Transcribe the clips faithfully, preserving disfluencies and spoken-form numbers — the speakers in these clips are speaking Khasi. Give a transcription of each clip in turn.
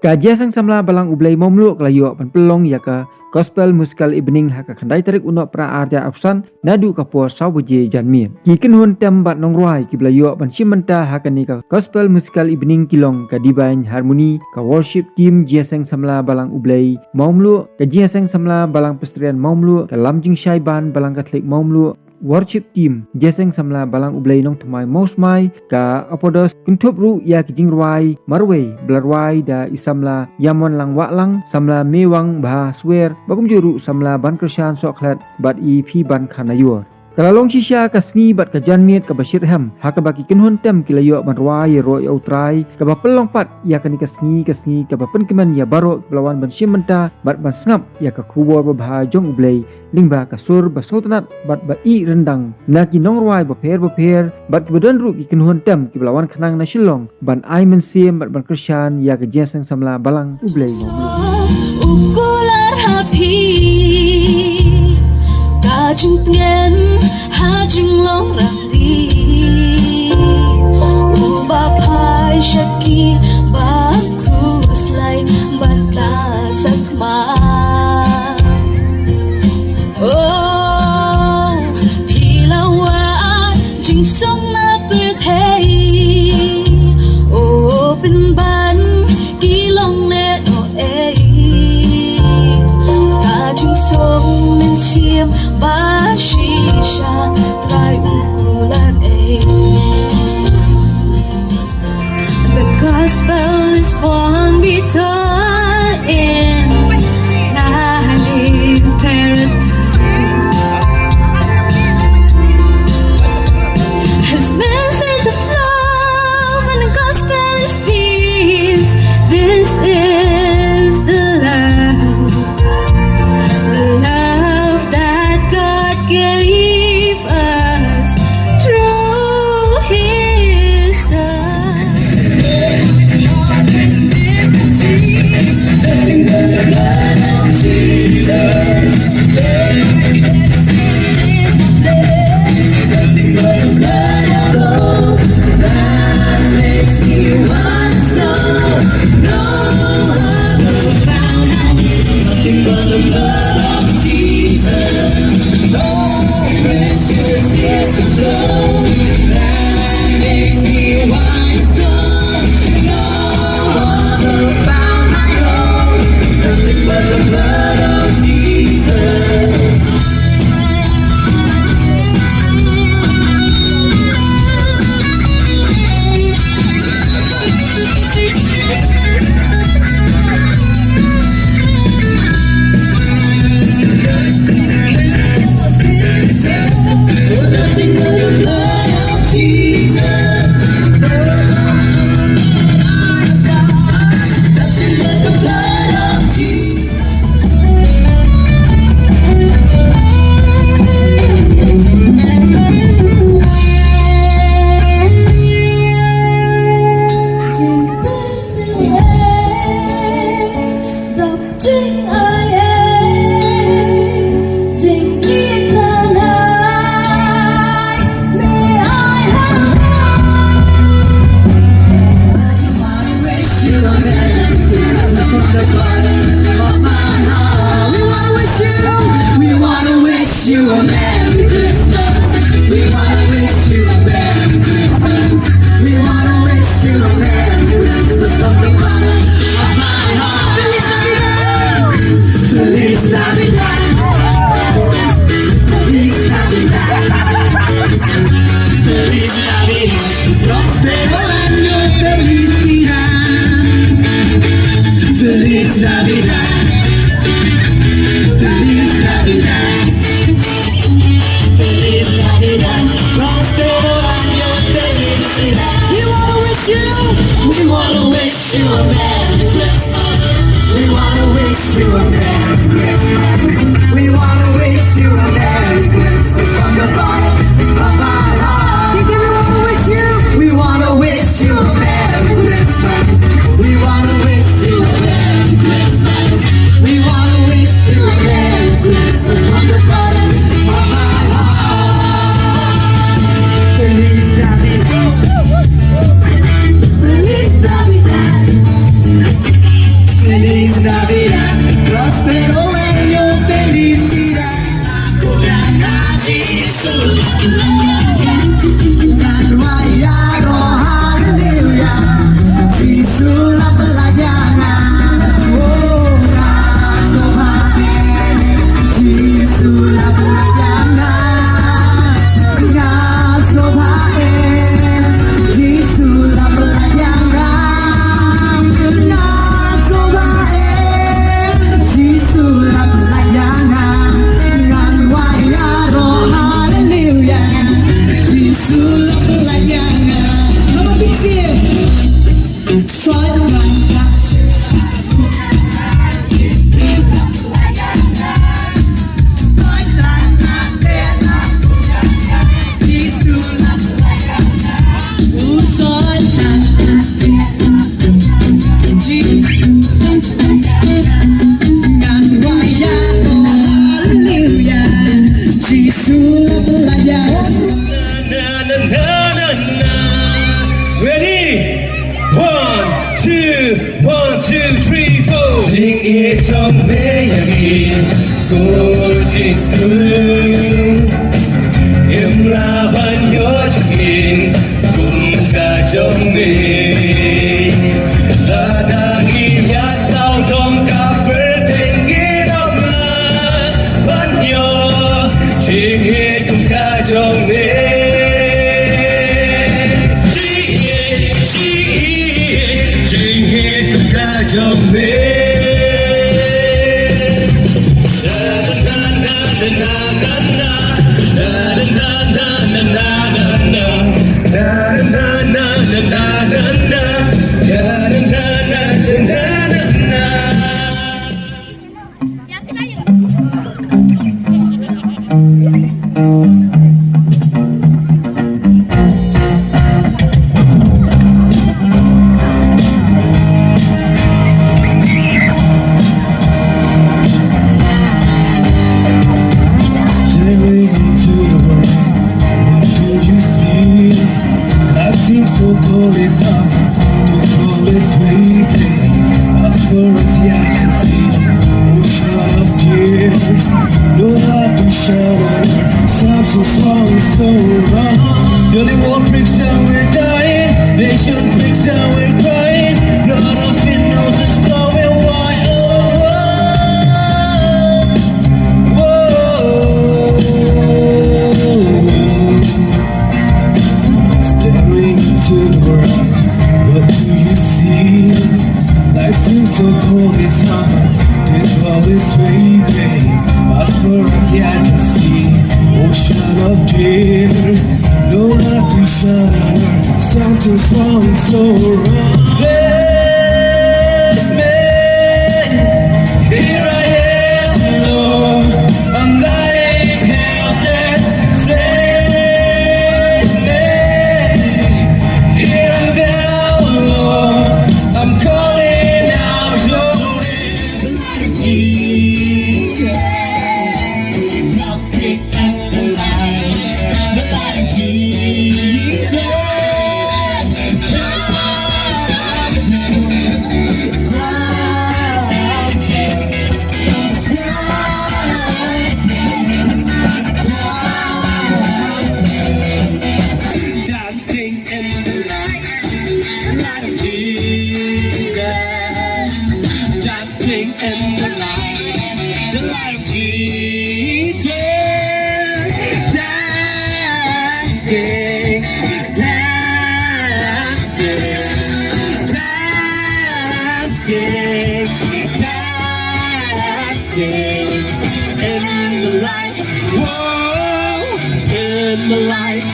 Ka Jingïaseng Samla Balang U Blei Mawmluh ka la ïoh ban pynlong ïa ka Gospel Musical Evening ha ka khyndai tarik u Nohprah ar hajar arphew san, naduh ka por saw baje janmiet. Ki kynhun tem bad nongrwai kiba la ïoh ban shim bynta ha kane ka Gospel Musical Evening ki long ka Divine Harmony, ka Worship Team Jingïaseng Samla Balang U Blei Mawmluh, ka Jingïaseng Samla Balang Presbyterian Mawmluh, ka Lamjingshai Band Balang Catholic Mawmluh, Worship Team Jingïaseng Samla Balang U Blei Nongthymmai Mawsmai, ka Orpheus, kynthup ruh ïa ki jingrwai marwei ba la rwai da i samla Ïamon Langwahlang, samla Mewang Bha Swer, bad kumjuh ruh samla Ban Kyrshan Sohkhlet bad i Phiban Khanaior. Ka la long shisha ka sngi bad ka janmiet kaba shitrhem, ha kaba ki kynhun tem ki la ïoh ban rwai ïaroh ïa U Trai, kaba pynlong pat ïa kane ka sngi, ka sngi kaba pynkmen ïa baroh kiba la wan ban shim bynta bad ban sngap ïa ka khubor babha jong U Blei, lyngba ka sur ba sngewtynnat bad ba ïeh ryndang na ki nongrwai bapher bapher, bad kiba don ruh ki kynhun tem kiba la wan khnang na Shillong ban ai mynsiem bad ban kyrshan ïa ka Jingïaseng Samla Balang U Blei Mawmluh. U kular ha phi, ka jingtngen ha jinglong rangli. U ba phai sha ki ba khuslai ban pla sakma. Oh, phi la wad jingsong na pyrthei. Oh, pynban ki long leh noh ei. Ka jingsong mynsiem ba shisha Trai u kular ei. The gospel is born bitar in Nahali paradise. His message of love and the gospel is peace. This is the love, the love that God gave us through his son. You a Merry Christmas. We wanna wish you a Merry Christmas. We wanna wish you a Merry Christmas from the bottom of my heart. Feliz Navidad. Feliz Navidad. Feliz Navidad. Feliz Navidad. Próspero año y felicidad. Feliz Navidad. Feliz Navidad. Feliz Navidad. Próspero año, felicidad. We wanna wish you, we wanna wish you a Merry Christmas. We wanna wish you a Merry Christmas. We wanna wish you a Merry Christmas from the bottom of our heart. Did we wanna wish you? We wanna wish you a Merry Christmas. We wanna wish you a Merry Christmas. We wanna wish you a Merry Christmas from the bottom of my heart. Feliz Navidad. Feliz Navidad. Ready? One, two, one, two, three, four. Jingïeit jong me ïa ngi, ko Jisu. Ngim lah ban ïoh jingim kum ka jong me. Lada ngi ïaid sawdong ka pyrthei, ngim lah ban ïoh jingïeit kum ka jong me. Jingïeit, jingïeit, jingïeit kum ka jong me. Staring into the world, what do you see? Life seems so cold, it's hard. This world is waiting. As far as the eye can see, ocean of tears. No light to shine on earth. Something's wrong, so wrong. Don't they want picture we're dying? They should picture we're crying. Blood of innocents flowing wild. Oh, oh, oh, oh. Staring into the world, what do you see? Life seems so cold, it's hard. This world is waiting. As far as the eye can see, ocean of tears. No light to shine on earth. Something's wrong, so wrong. Save me. Here I am, Lord. I'm lying helpless. Save me. Here I'm down, Lord. I'm calling out your name. The light of Jesus. Jumping at the light. The light of Jesus. Dancing in the light, the light of Jesus. Dancing in the light, the light of Jesus. Dancing, dancing, dancing, dancing in the light. Whoa, in the light.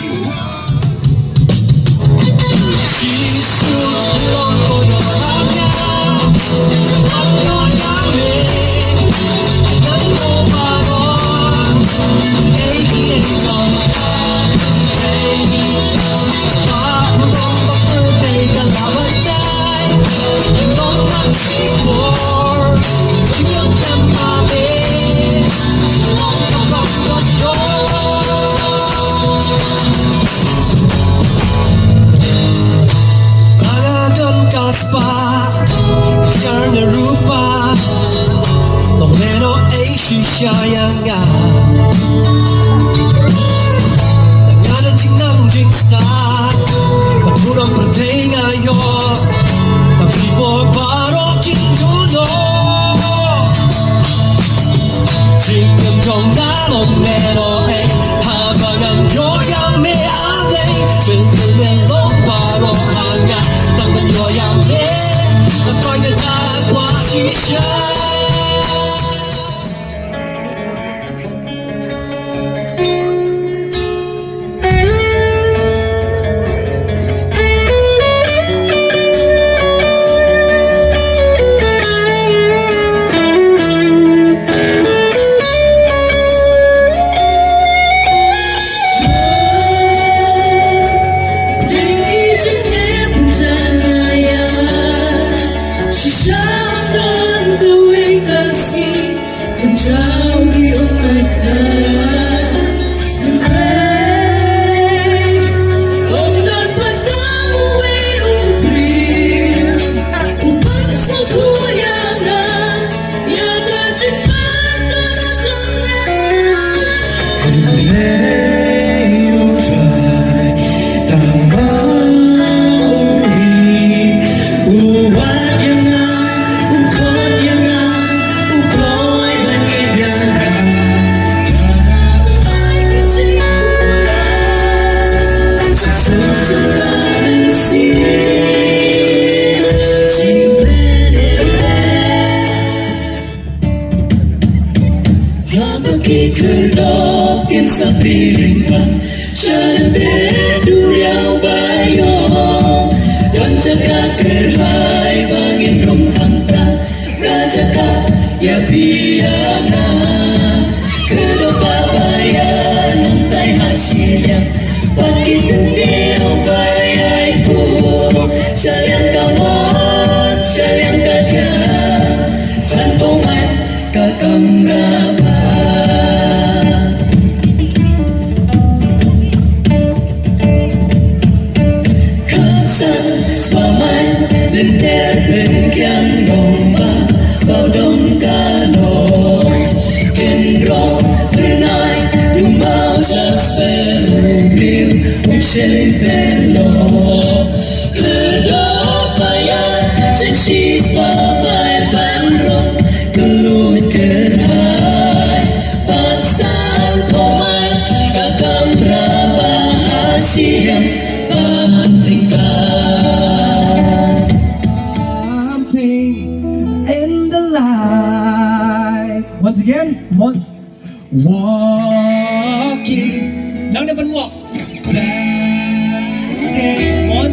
Karna rupa, long leno ei shisha ïa nga. Haba ki khyrdop kin sa biring bang sha lyndet duriaw ba ïong, don jaka kyrhai ba ngin rung hangta, ka jaka ïa phi ïa nga. Khyrdop ba ïa nang tai ha shiliang, bad ki syntiew ba ïa ïaid sha liang ka mon, sha liang ka diang. San phew mail ka kamra ba. Ka san spah mail lynter pynkiang nongbah sawdong ka lor. Kynroh byrnai dum bau sha spah briew u shen pynlong. Khyrdop ba ïa jingshit ba bai ban rung kylluid kyrhai. Bad san phew mail ka kamra ba ha shiliang ba tyngka. Jumping in the light. Once again, mon. Walking. Nang dei ban walk. Dancing. Mon.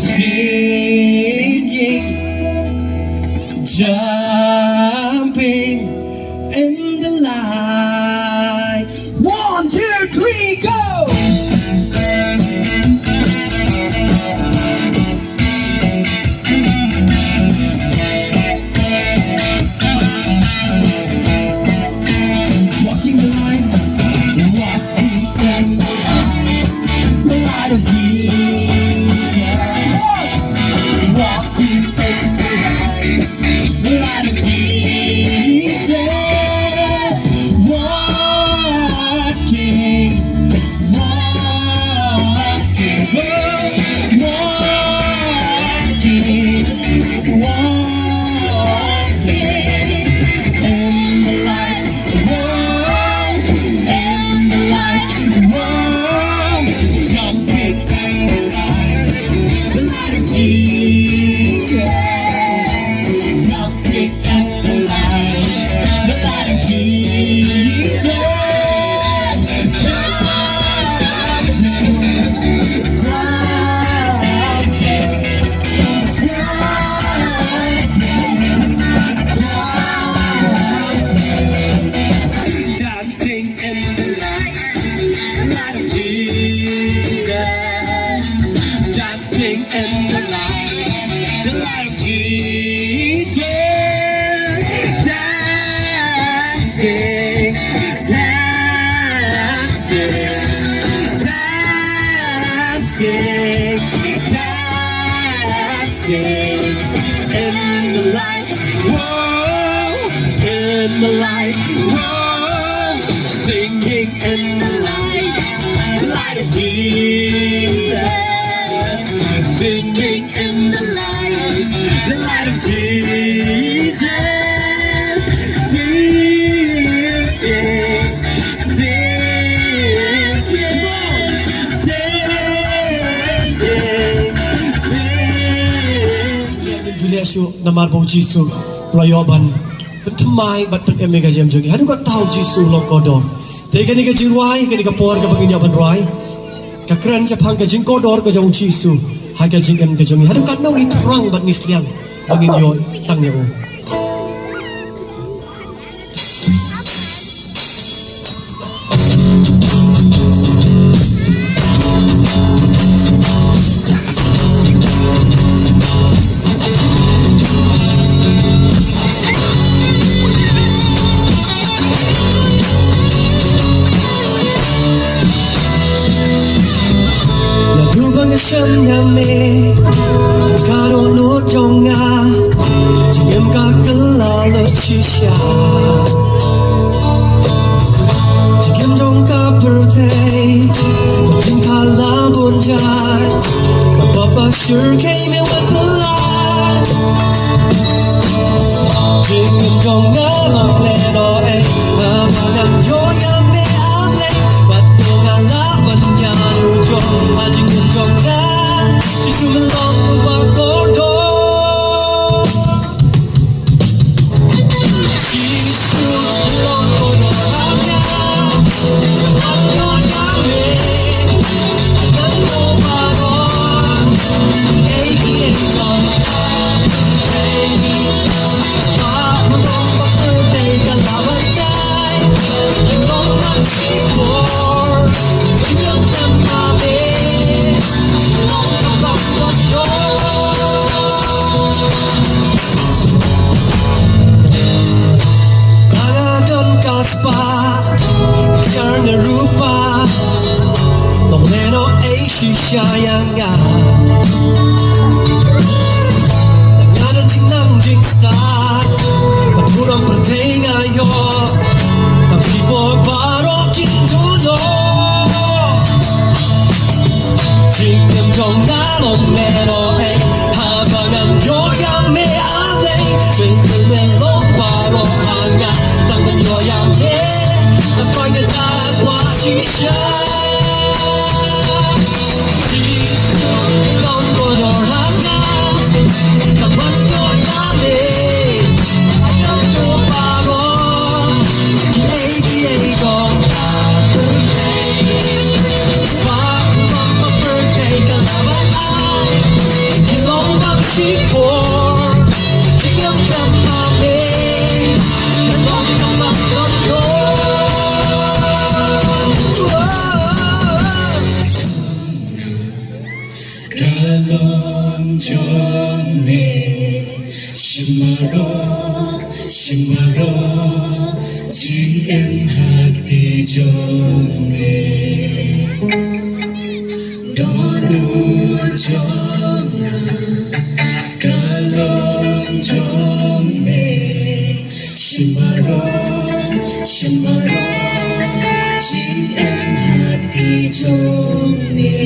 Singing. Jumping in the light. One, two, three, go! Walking the line, walking in the light, the light of Jesus. Walking in the light, the light of Jesus. Walking, walking, walking, walking in the light. Whoa, in the light, whoa, jumping in the light, the light of Jesus. Jumping in the light, the light of Jesus. Jumping, jumping, jumping. Dancing in the light, the light of Jesus. Dancing in the light, the light of Jesus. Dancing, dancing, dancing, dancing in the light. Whoa, in the light, whoa, singing in the light, the light of Jesus, singing in the light, the light of Jesus, singing, singing, singing, singing. Julia shuh namar ba u Jisu u la ïoh ban pynthymmai bad pynim ïa ka jingim jong ngi. Haduh katta u Jisu u long kordor. Te kane ka jingrwai, kane ka por kaba ngin ïoh ban rwai, ka kren shaphang ka jingkordor ka jong u Jisu ha ka jingim ka jong ngi. Haduh katno ngi thrang bad ngi sliang ba ngin ïoh tang ïa u. Shem ïa me, ka dohnud jong nga, jingim ka kylla lut shisha. Jingim jong ka pyrthei, jingthala bun jait, ka pop ba shyrkhei me wat pynlait. Jingim jong nga long lehnohei, haba ngan ïoh ïa me A Blei. Wat ong nga lah ban ïa u jong, ha jingim jong nga, Jisu me long uba kordor. Jisu me long kordor ha nga. Wat ong nga lah ban ïa me, ngan ong baroh. Ka don ka spah, ka shar ne rupa, long lehnohei shisha ïa nga. Nga don jingnang jingstad, bad burom pyrthei nga ïoh, tang shipor baroh kin duh noh. Jingim jong nga long lehnohei, haba ngan ïoh ïa me A Blei. Jisu me long baroh ha nga, tang ngan ïoh ïa me, ngan pynïaid kwah shisha. Jisu me long kordor ha nga, tang ngan ïoh ïa me, ngan ïoh baroh. Kiei kiei jong ka pyrthei, spah bymman ba pyrthei ka lah ban ai, ki long tang shipor. Jingim khlem ma me, ka long tang ba kordor. Ka long jong me, shim baroh, shim baroh, jingim ha kti jong me. Dohnud jong nga, ka long jong me, shim baroh, shim baroh, jingim ha kti jong me.